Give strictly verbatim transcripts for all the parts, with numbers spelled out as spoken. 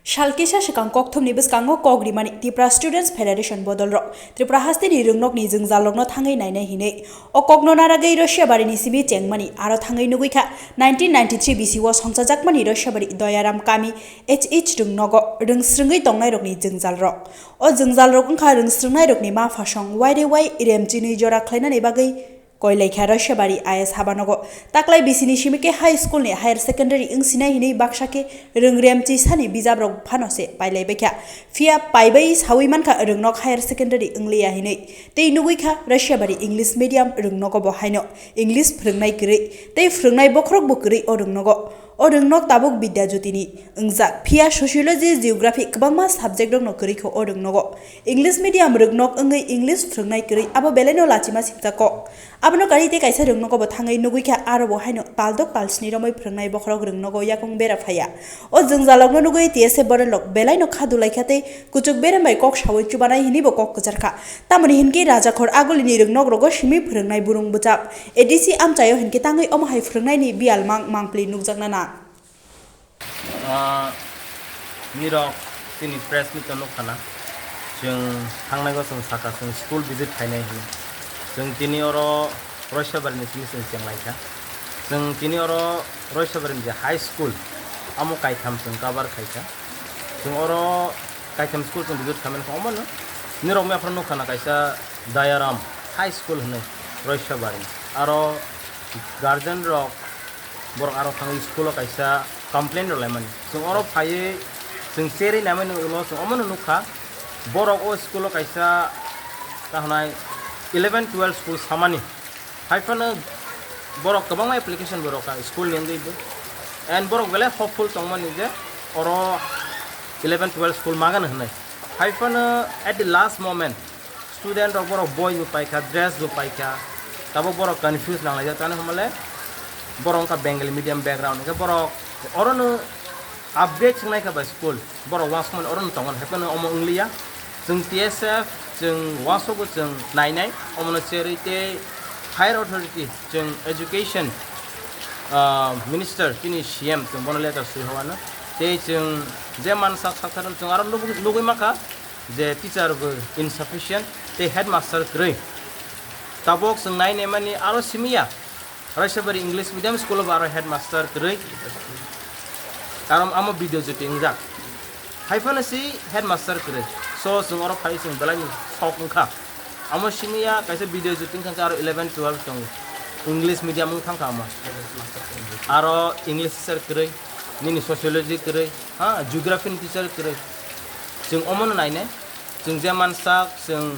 Sal kisa swkang kokthumni bwskango kok rimani Tipra Students Federation bodolrok Tripura hasteni rwngnokni jwngjalrokno thangwi nainai hinwi o kokno naragwi Roshiabarini simi chengmani aro thangwi nugwi kha nineteen ninety-three bisio songchajakmani Roshiabari Doyaram kami H H rwngnogo rwngsrwngwi tongnairokni jwngjalrok. O jwngjalrok wngkha rwngsrwngnairokni ma phasong Y D Y remchinwi jora khlainani bagwi koilaikha Roshabari I S habanogo. Taklai bisini simi khe high school ni higher secondary wngsinai hinwi baksa khe rwngrem chisani bijabrok phano se pailaibaikha. Phiya paibai sawi mankha rwngnok higher secondary wngliya hinwi. Tei nugwi kha Roshabari English medium rwngnogo bo haino English phwrwngnai kwrwi tei phwrwngnai bokhorok bo kwrwi o rwngnogo. O rwngnok tabuk Bidya Jyotini wngjak, phiya Sociology, Geography kwbangma subject rokno kwrwi kho o rwngnogo. English medium rwngnok wngwi English phwrwngnai kwrwi abo belaino lachima sibjak kok. Abono kari tei kaisa rwngnogo bo thangwi nugwi kha aro bo haino paldok palsni romwi phwrwngnai bokhorok rwngnogo yakung bera phaiya. O jwngjalokno nugwi T S F borelok belaino kha dulaikha tei kuchuk berem bai kok sawi chubanai hinwi bo kok kwcharkha. Tamoni hinkhe Rajakhor Agulini rwngnokrogo simi phwrwngnai burung bwchap A D C amchaio hinkhe tangwi omo hai phwrwngnaini biyal mang mangpli nukjakna nang. Ah, nirok chini press meet o nukha na, chwng thangnai o chwng sakha chwng school visit khainai hinwi. Chwng tini oro Roisabari ni simi chwng chenglaikha. Chwng tini oro Roisabari ni je high school, amo kaitham chwng cover khaikha. Chwng oro kaitham school chwng visit khaimani kha, omono nirok mia phano nukha na kaisa Dayaram High School hinwi Roisabari. Aro guardian rok borok aro thangwi school o kaisa complain rwlaimani. Chwng oro phaiwi chwng cherwi naimani ulo chwng omono nukha, borok o school o kaisa ta hwnai eleven twelve school samani. Hai phano borok kwbangma application bo rwkha school ni wngwi bo. And borok belai hopeful tongmani je oro eleven twelve school magano hwnwi. Hai phano at the last moment student rok borok boi bo paikha, dress bo paikha, tabuk borok confuse nanglaijak tani hwnmale borok wngkha Bengali medium background, hwnkhe borok orono upgrade swngnaikha bai school, borok uansukmani orono tongo, hai phano omo wngliya. Chwng T S F chwng uansukgo chwng nainai, omono cherwi tei higher authority chwng education, ah, minister chini C M chwng bono letter swi howano, tei chwng je mansak sakthar chwng aro nugwi nugwi mankha, je teacher bo insufficient tei headmaster kwrwi. Tabuk chwng nai naimani aro simiya, Raisabari English Medium School o bo aro headmaster kwrwi. Karon amo Bidya Jyoti wngjak. Hai phano si headmaster kwrwi. So chwng oro phai chwng belai ni sok wngkha. Amo simiya kaisa Bidya Jyoti wngkha aro eleven twelve tongo. English medium wng thangkha amo. Aro English teacher kwrwi, nini sociology kwrwi, ha, geography ni teacher kwrwi. Chwng omono nainai. Chwng je mansak, chwng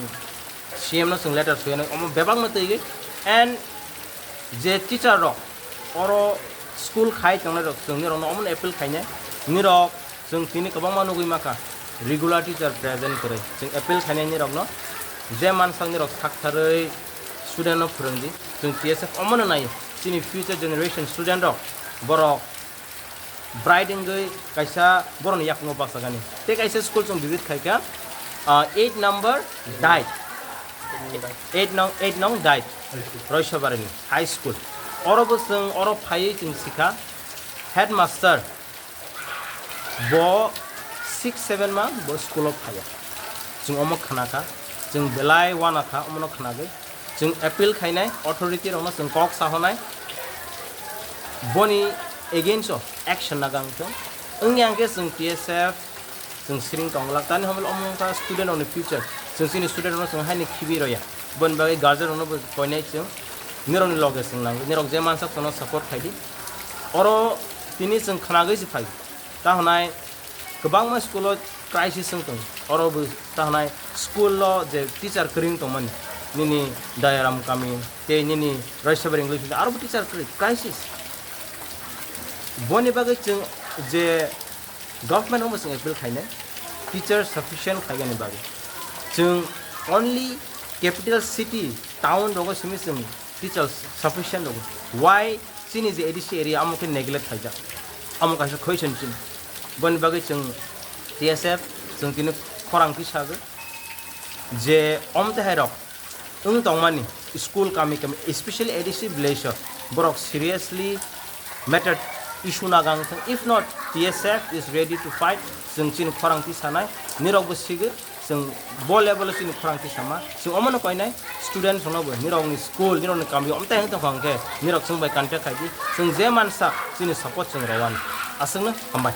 C M no chwng letter swiyanai, omo bebakno twiwi. And je teacher rok oro school khai tongnai rok, chwng nirokno omono appeal khainai. Nirok chwng tini kwbangma nugwi mankha, regular teacher present kwrwi. Chwng appeal khainai nirokno, je mansak nirok saktharwi student no phwrwngdi. Chwng T S F omono naio, chini future generation student rok, borok bright wngwi kaisa borokni yakungo bachagani. Tei kaisa school chwng visit khaikha, ah, eight number Dait. Eight nong, eight nong Dait. Roisabarini High School. Oro bo chwng oro phaiwi chwng sikha headmaster. Bo six seven ma bo school o phaiya. Chwng omo khnakha. Chwng belai uanakha, omono khnagwi. Chwng appeal khainai, authority rokno chwng kok sahonai, boni against o action nagang thung. Wngya hwnkhe chwng T S F chwng siring tongglak. Tani hwnba omo wngkha student rokni future. Chwng chini student rokno chwng haino khibi roya. Boni bagwi guardian rokno bo koinai chwng nirokni loge chwng nango. Nirok je mansak chwngno support khaidi. Oro tini chwng khnagwi se phai. Ta hwnai kwbangma school o crisis wng tongo. Oro bo ta hwnai school o je teacher kwrwi wng tongmani, nini Dayaram kami tei nini Raisabari English Medium aro bo teacher kwrwi crisis. Boni bagwi chwng je government omo chwng appeal khainai teacher sufficient khaigani bagwi. Chwng only capital city town rogo simi chwng teacher sufficient rogo. Why chini je A D C area amo khe neglect khaijak, amo kaisa question chini. Boni bagwi chwng T S F chwng tini khorang khe sagwi je omo tei hai rok wng tongmani school kami kami, especially A D C village o borok seriously matter issue nagang thung. If not, T S F is ready to fight. Chwng chini khorang tisanai, nirok bo sigwi, chwng bo level o chini khorang tisama. Chwng omono koinai students no bo nirokni school, nirokni kami omtai wng tongkha hwnkhe nirok chwng bai contact khai di. Chwng je mansa chini support chwng rwani. Aswkno hambai.